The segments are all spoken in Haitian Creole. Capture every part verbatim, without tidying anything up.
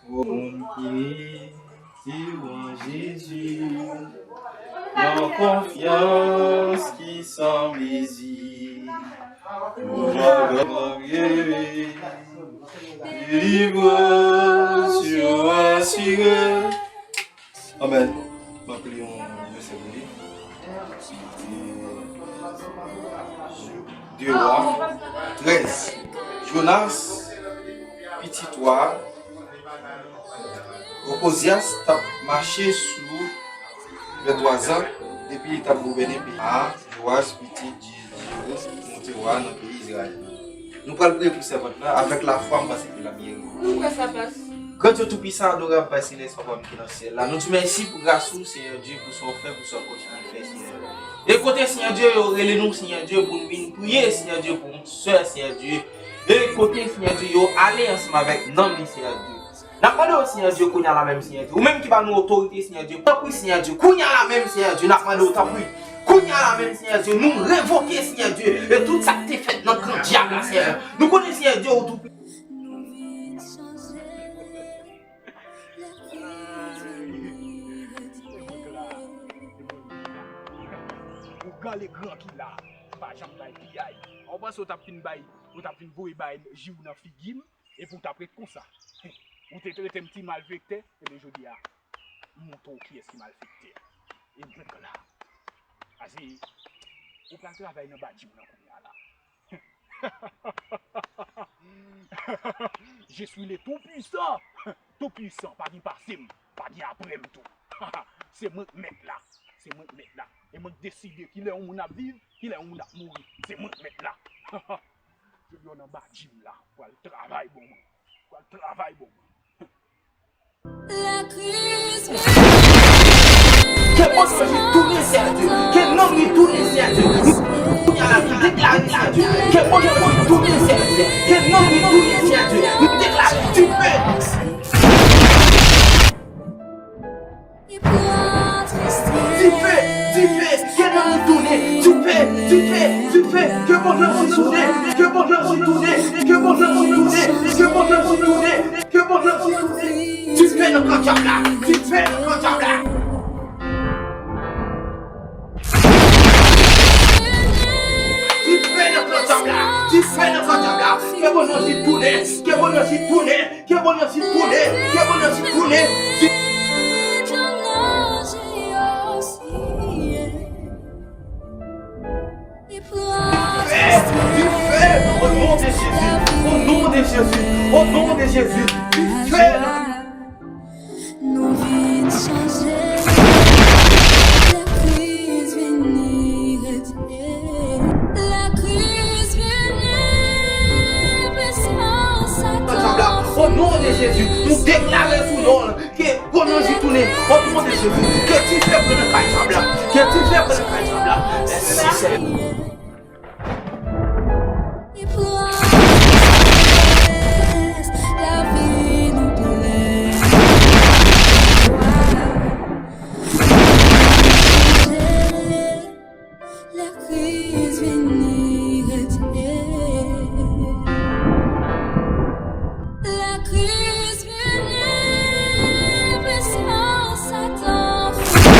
Pou moun ki rete an Jezi, yon konfyans ki san mezi. Ou va gagner, délivrance assurée. Amèn. M ap li yon vèsè pou li. De Wa trèz. Jonas, pitit wa a, Okozyas t ap mache sou vètwa zan, epi li t ap gouvène peyi a. Jowas, pitit Jezi, monte wa nan peyi Izrayèl. Nou pral priye pou sèvant lan, avèk lafwa, m panse ke l ap geri. Nou kwè sa, pas. Grann Dye Toupisan, adorab Pè Selès, Papa m ki nan syèl la, nou di mèsi pou gras ou, Senyè Dye, pou sa w fè, pou sa w kontinye fè, Senyè. E kote, Senyè Dye, yo rele nou, Senyè Dye, pou n vin priye, Senyè Dye, pou yon sè, Senyè Dye. E kote, Senyè Dye, yo ale ansanm avèk nanm li, Senyè Dye. N ap mande w, Senyè Dye, kounye a la menm, Senyè Dye. Ou menm ki ba nou otorite, Senyè Dye. Tanpri, Senyè Dye. Kounye a la menm, Senyè Dye. N ap mande w, tanpri. Kounye a la menm, Senyè Dye. Nou revoke, Senyè Dye. E tout sa k te fèt nan kan dyab la, Senyè. Nou konnen, Senyè Dye, ou tou. Ougan Legran ki la, pa janm bay piyay. Ou panse w t ap fin bay, ou t ap fin voye bay ji w nan figi m? Epi w t ap ret konsa. Ou te trete m ti malfektè, ebyen jodi a, m montre w kiyès ki malfektè. E mwen la. Ase, ou pral travay nan badji w nan kounye a la. Je suis le tout puissant. Tout puissant, pa gen pase m, pa gen apre m tou. Se mwen k mèt la. Se mwen k mèt la. E mwen k deside kilè yon moun ap viv, kilè yon moun ap mouri. Se mwen k mèt la. Jodi a w nan badji m la, pral travay bon mwen. Pral travay bon mwen. Ke Bondye tounen, Senyè Dye. Ke nanm li tounen, Senyè Dye. Kounye a la, nou deklare, Senyè Dye. Ke Bondye tounen, Senyè Dye. Ke nanm li tounen, Senyè Dye. Nou deklare dife. Dife, dife, ke nanm li tounen. Dife, dife, dife, ke Bondye tounen. Ke Bondye tounen. Ke Bondye tounen. Ke Bondye tounen. Ke Bondye tounen. Dife nan kan dyab la. Dife nan kan dyab la. Dife nan kan dyab la. Dife nan kan dyab la. Ke Bondye tounen. Ke Bondye tounen. Ke Bondye tounen. Ke Bondye tounen. Dife, dife, au nom de Jésus, au nom de Jésus, au nom de Jésus, dife. Nou vin chanje. Lè kriz vini retire. Lè kriz vini, pwisans Satan. Au nom de Jésus, nou deklare sou non. Ke Bondye tounen, au nom de Jésus. Ke dife pran nan kay dyab la. Ke dife pran nan kay dyab la. Mèsi, Senyè. Li pran lavi nou doulè. Lè kriz vini retire. Lè kriz vini, pwisans Satan fini.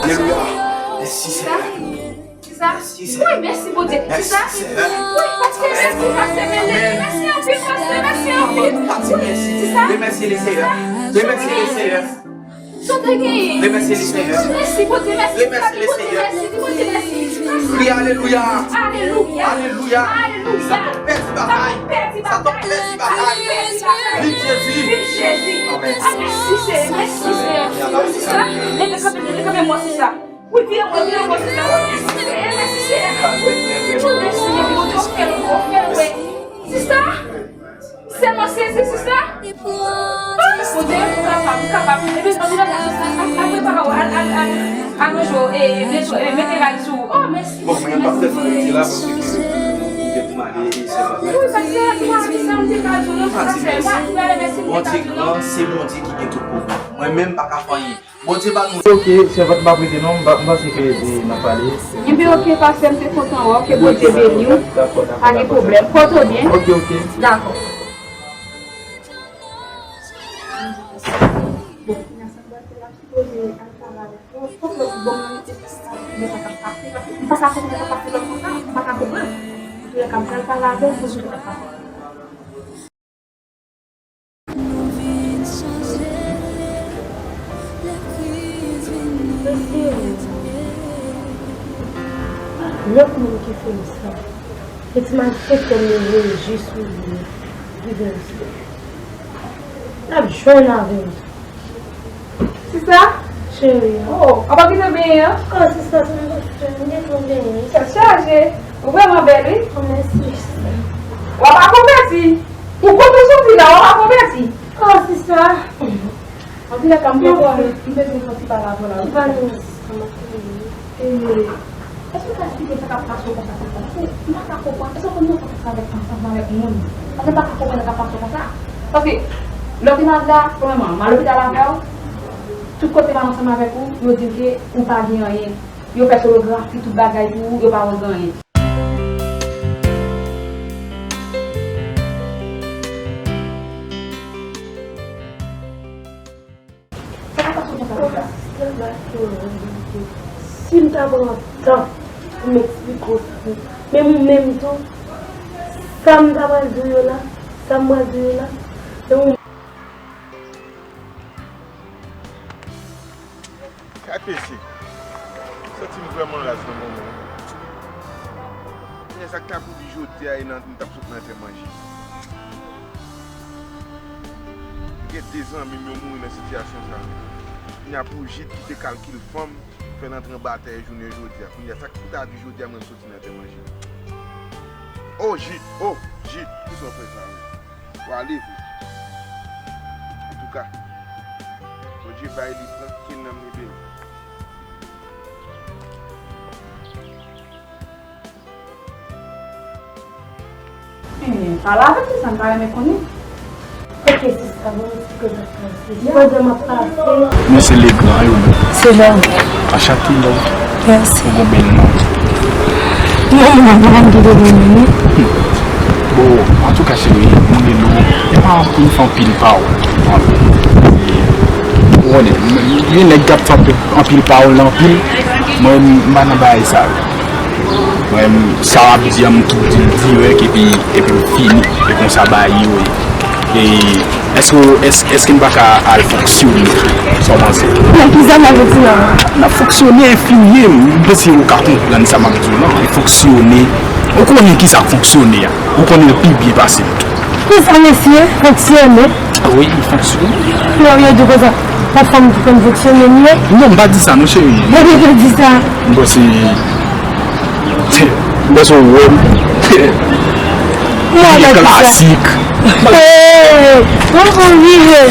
Alelouya. Mèsi, Senyè. Sista? Mèsi, Senyè. Wi, mèsi, Bondye. Mèsi, Senyè. Wi, pastè, mèsi, pastè Mele. Mèsi anpil, pastè, mèsi anpil. Wi, sista. Remèsye le Senyè. Remèsye le Senyè. Sa w te genyen? Remèsye le Senyè. Mèsi, Bondye, mèsi. Remèsye le Senyè. Mèsi, Bondye, mèsi. Kri alelouya. Alelouya. Alelouya. Alelouya. Sa t ap pèdi batay. Sa t ap pèdi batay. Sa t ap pèdi batay. Viv Jezi. Viv Jezi. Amèn. A, mèsi, Senyè. Mèsi, Senyè. Sista, leve kanpe, leve kanpe, mwen, sista. Wi, vire mwen, vire mwen, sista. Wi, mèsi, Senyè. Mèsi, Senyè. Wi, mèsi, Senyè. Bondye, ou fè l, ou fè l, wi. Sista, sèlman sezi, sista. Ah, Bondye, ou kapab, ou kapab. Ebyen, an nou la, sista, al, al prepare w, al, al, al, al ranje w, e, e, mete, e, mete rad sou ou. Oh, mèsi. Bon, mwen, m p ap tèlman rete la, paske m gen pou m ale, e, sèlman. Wi, paske la, nou pa di sa, m te ka di w, non, sista, sèlman, m prale mèsi, m te ka di w, non. Bondye gran, se Bondye ki gen tout pouvwa. Mwen menm, m pa ka fè anyen. Bondye ba nou. Ok, sèvant, m ap rete non, m pa, m panse ke, e, n ap pale. Ebyen, ok, pastè, m te kontan wè w, ke Bondye beni w. Dakò, dakò, dakò, dakò. Pa gen pwoblèm. Pòte w byen. Ok, ok. Dakò. Bon, kounye a sa m pral fè la, m sipoze al pale avèk yo. Fòk lòt bò m nan mete sista, men sa k ap pase, paske m pa ka konprann sa k ap pase lòt bò sa, m pa ka konprann. Antoulèka, m pral pale avè w pou m wè sa k ap pase. Lòt moun ki fè m sa, se ti malfektè m yo voye jis sou li, ki fè m sa. L ap jwenn avè m. Sista? Cheri. Oh, w pa kite benyen an? Oh, sista, se mwen k ap fè, m gen pou m benyen. Tèt chaje. Ou vrèman bèl, wi. Oh, mèsi, sista. W ap akonvèti. Pou kote w soti la, w ap akonvèti. Oh, sista. Antoulèka, m pran pòz, m bezwen fè yon ti pale avè w la, wi. Ki pale, sista, m ap tande w. E, èske w ka esplike sa k ap pase w konsa, sista? Paske m pa ka konprann. Èske w konn nan kontak avèk, ansanm avèk moun? Paske m pa ka konprann sa k ap pase w konsa. Paske, lè w te malad la, premyèman, m al lopital avè w, tout kote m al ansanm avèk ou, yo di m ke ou pa gen anyen. Yo fè sonografi, tout bagay pou ou, yo pa wè w gen anyen. Sa ka pase w konsa, sista? Si m ta pran tan pou m eksplike w sa, menm ou menm tou, sa m ta pral di w yo la, sa m pral di w yo la, menm ou K P C, m santi m vrèman raz nan moman an. Men sa k ta pou di jodi a, e nan, m t ap sot nan tè manje. Gen de zanmi m yo mouri nan sitiyasyon sa a. Kounye a pou Jid ki te kalkil fanm, fè l antre anba tè jounen jodi a. Kounye a sa k pou ta di jodi a, mwen m soti nan tè manje. Oh, Jid! Oh, Jid! Kisa w fè sa a? W ale vre. Antouka, Bondye bay li pran, ke nanm li beni. Ebyen, pale avè m, sista, m ta renmen konnen. Ok, sista, bon, m eksplike w sa k pase. Pandan m ap pase. Nou se Legran yo menm. Se lè. Anchante, love. Mèsi. Ou gon bèl non. Non, non, non, pa m kite pou mwen, non. Bon, antouka, cheri, m rele w. E pa pou m fè anpil pawòl. Ou konnen, gen nèg k ap fè anpil pawòl anpil. Mwen, m pa nan bagay sa yo. Mwen, sa w ap di an, m tou di l dirèk, epi, epi m fini. E konsa bagay yo ye. E èske, èske, èske n pa ka al fonksyone? Sa w panse? Nan ki sa n ap fonksyone? N ap fonksyone enfimye. M panse ou ka konprann sa m ap di w lan. E fonksyone. Ou konnen ki sa k fonksyone a. Ou konnen l pi byen pase m tou. Ki sa, mesye? Fonksyone? Wi, fonksyone. Non, yo di konsa, pa fanm ki konn fonksyone, li ye? Non, m pa di sa, non, cheri. Mwen te di sa. M panse Bèso wòm. Mwen pa di sa. Klasik. Hey, mwen pou rive.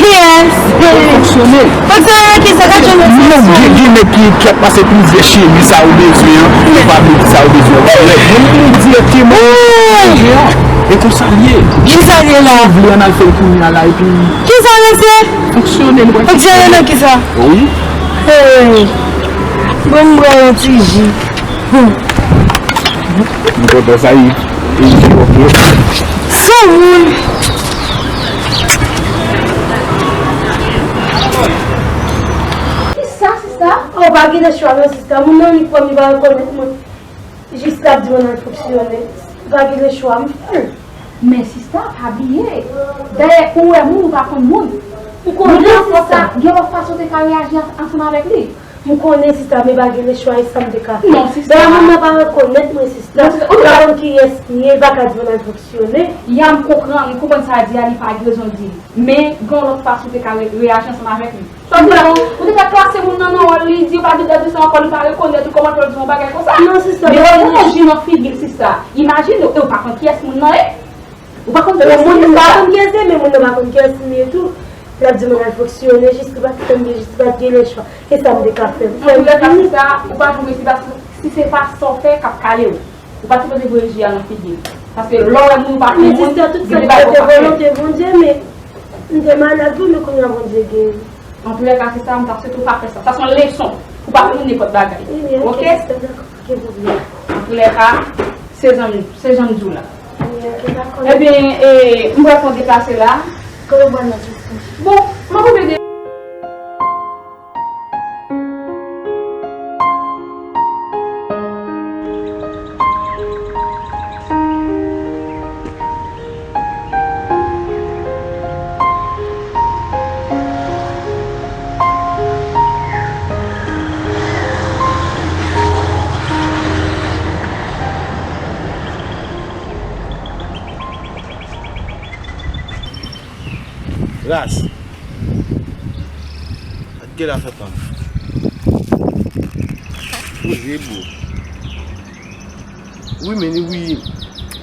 Yes. Fonksyone. Fonksyone ki sa ka jwenn. Non, gen, gen nèg ki, ki ap pase plizyè chemiz sa ou bezwen an. Yo pa vle di sa ou bezwen an. Lè moun di direkteman. E konsa l ye. Ki sa l ye la? Ou vle ann al fè l kounye a la epi. Ki sa, mesye? Fonksyone, nou pral fonksyone nan ki sa? Wi. Hey. Bon, m pran yon ti ji. Hmm. M kontan sa, e, e, e, ok. Sou moun. Ki sa, sista? Oh, pa gen lechwa non, sista. Moun nan li pran, li pa rekonèt mwen. Jis l ap di mwen al fonksyone. Pa gen lechwa, m fè l. Men sista, pa bliye. Dayè, ou wè moun, ou pa konn moun. M konnen, sista. Gen lòt fason w te ka reyaji an-, ansanm avèk li. M konnen, sista, men pa gen lechwa, e sa m te ka fè. Non, sista. Dayè, moun nan pa rekonèt mwen, sista. Non, sista. Li pa konn kiyès li ye, li pa ka di mwen al fonksyone. Ya, m konprann, m konprann sa w di a, li pa gen rezon di l. Men, gen yon lòt fason w te ka re-, reyaji ansanm avèk li. Sa w di la, ou te ka klase moun nan nan wòl li, di w pa vin dèyè sa ankò, li pa rekonèt ou, kòman pou l di yon bagay konsa? Non, sista, men wè yon ji nan figi l, sista. Imajine w, e w pa konn kiyès moun nan ye. Ou pa konn kiyès moun nan ye, sista. Moun pa konn kiyès li ye, men moun nan pa konn kiyès li ye tou. L ap di mwen al fonksyone, jis li pa t tann, jis li pa t gen lechwa. E sa m te ka fè? M fè l fini. Antoulèka, sista, ou pa jwenn resi, paske si se pa sa w fè k ap kale w. Ou pa t sipoze voye ji a nan figi l. Paske lè w wè moun ou pa konn moun, gen de bagay ou pa fè. Men sista, tout sa se volonte Bondye, men M te malad wi, men kounye a Bondye geri. Antoulèka, se sa, m t ap swete w pa fè sa. Sa se yon leson pou w pa fè nenpòt bagay. Ebyen, oke, oke? Sista, dakò, pa gen pwoblèm. Antoulèka, se jan m, se jan m di w la. Ebyen, oke, dakò. Ebyen, e, m pral pran deplase la. Kote w pral la, sista? Bon, m ap okipe de Ras. Gade la fè pa. Poze, bro. Wi, men, wi.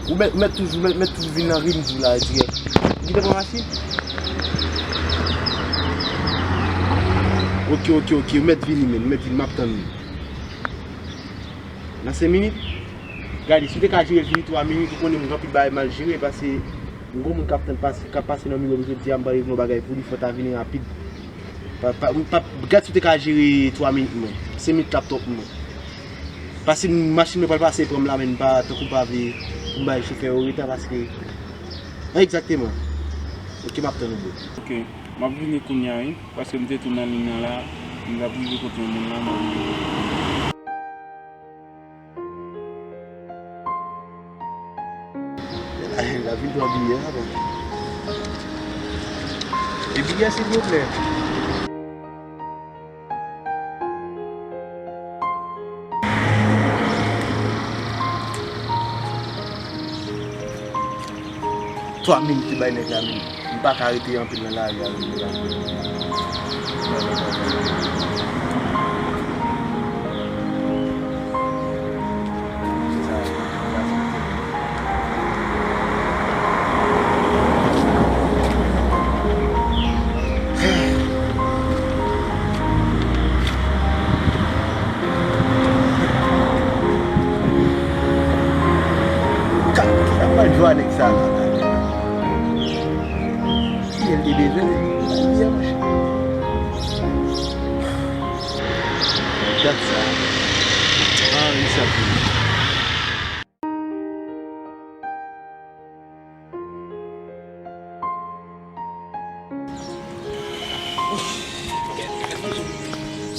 Ou mèt, ou mèt toujou, mèt, mèt toujou vin nan rim di la, dirèk. Ou kite pran machin? Oke, oke, oke. Ou mèt vini, men. Ou mèt vini, m ap tann ou. Nan senk minit? Gade, si w te ka jere l vini twa minit, ou konnen m gen anpil bagay m al jere, paske m gon moun k ap tann pase, k ap pase nan miwo m jodi a, m pral regle yon bagay pou li, fò w ta vini rapid. Pa, pa, pa, gad si w te ka jere twa minit mwen. Senk minit t ap twòp pou mwen. Paske m, machin mwen pral pase pran m la, men m pa, tankou m pa vle pou m bay chofè yo reta, paske, egzakteman. Oke, m ap tann ou, bro. Oke, m ap vini kounye a, wi, paske m te tou nan liy nan la, m t ap rive kote yon moun la, m ap vini. Lavil pran biyè la, bon. E biyè, silvouplè. Twa minit li bay nèg la, men. M pa ka rete anpil nan lari a, men. Ka, ki sa pral jwe a nèg sa la? Kiyès li bezwen? Li byen, monchè. Dat sa. Ah, li sa fini.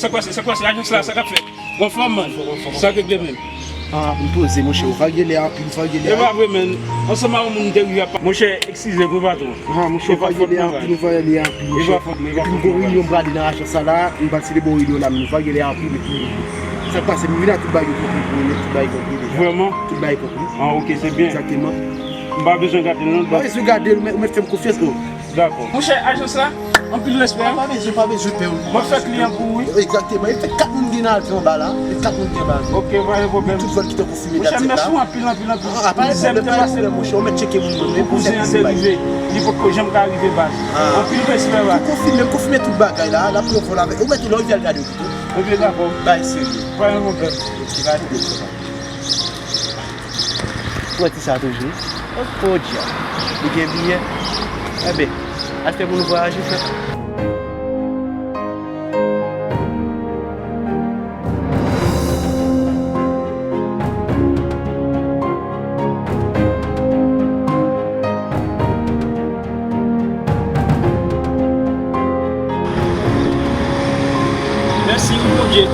Sa k pase, sa k pase, ajans la, sa k ap fèt? Ou anfòm, man? Sa k regle menm? Ah, m poze, monchè, ou va gele anpil, ou va gele. E pa vre, menn. Ansanm a yon moun m te rive ap. Monchè, eskize m wi, patwon. Ah, monchè, ou va gele anpil, ou va gele anpil, monchè. E pa fòt mwen, e pa fòt mwen. Epi m gon reyinyon m prale nan ajans sa la, m pral selebre reyinyon la, men ou va gele anpil, epi sa k pase, m vin ak tout bagay yo konpli, pou remèt tout bagay konpli deja. Vrèman? Tout bagay konpli. Ah, oke, se byen. Egzakteman. M pa bezwen gade l non. Pa bezwen gade l, ou mèt, ou mèt fè m konfyans, non. Dakò. Monchè, ajans la, anpil respè. Pa bezwen, pa bezwen pè, wi. M ap fè kliyan pou ou, wi. Egzakteman. E fè kat moun gen nan avyon anba la. E kat moun gen anba avyon. Oke, pa gen pwoblèm. Tout vòl ki te konfime dat sèt la. Monchè, mèsi anpil, anpil, anpil. Ah, pa gen pwoblèm, pa gen pwoblèm, monchè. Ou mèt tcheke moun yo. Pou kouzen an te rive, li potko janm ka rive baz. Ah. Anpil respè, baz. Pou konfime, konfime tout bagay la, l ap pran vòl avèk. Ou mèt lè w rive al gade yo pito. Oke, dakò. Bay serye. Pa gen pwoblèm. Oke, pa gen pwoblèm. Ou wè ti sa toujou? Oh, oh, dyab. Li gen biyè. Enben, achte pou nou vwayaje, frè. Mèsi wi Bondye,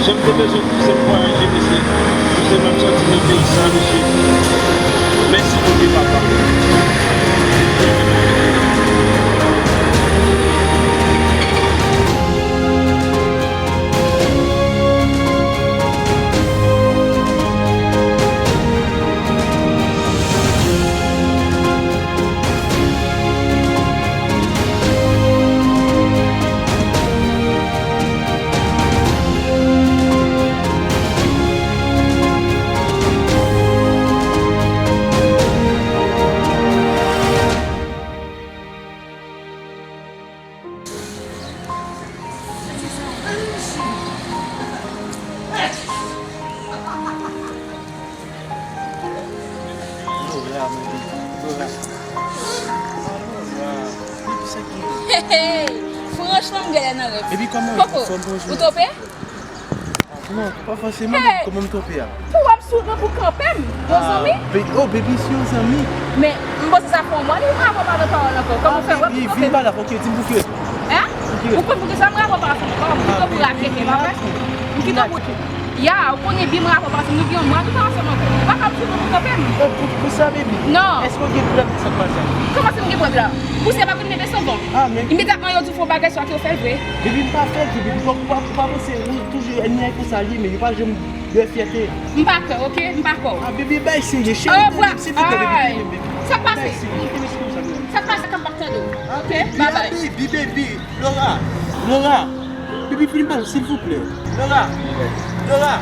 jan m te bezwen kouzen m vwayaje mesye, kote m ap sòti nan peyi sa mesye. Mèsi Bondye papa. Laura, mwen, Laura. Laura. Depi sa ki Hey, franchman, m genlè nan rèv. Baby, kòman? Koko, ou twonpe? Non, pa fòseman. Kòman m twonpe a? Pou w ap sou mwen pou kanpe m, yon zanmi? Oh, baby, se yon zanmi. Men, m panse sa fè yon mwa, li m rapò pa nan pawòl ankò. Kòman w fè wè pou kanpe m? Vin pa la, ok, di m pou ki. Hein? Ou konn pou ki sa m rapò pa sa ankò? M kite w pou rakete, pa vre? M kite w pou. Ya, ou konnen byen m rapò pa sa, nou gen yon mwa nou pa ansanm ankò. Ou pa ka ap sou mwen pou kanpe m. Oh, pou sa, baby? Non. Èske w gen prèv de sa k pase a? Kòman si m gen prèv la? Pou se pa konn mete sanvan. Ah, men. Imedyatman yo di w fè yon bagay, swa ke w fè l vre. Baby, m pa fè l vre, baby. Ou pa, ou pa panse ou toujou ènmi ak konsa li, men yo pa janm gen fyète. M pa kwè, ok? M pa kwè w. Ah, baby, bay serye, cheri, tande m, silvouplè, baby, tande m, baby. Sa k pase? Sa k pase? K ap tande w. Ok? Bye bye. Baby, baby, Laura, Laura, baby, vin ba m, silvouplè. Laura, Laura.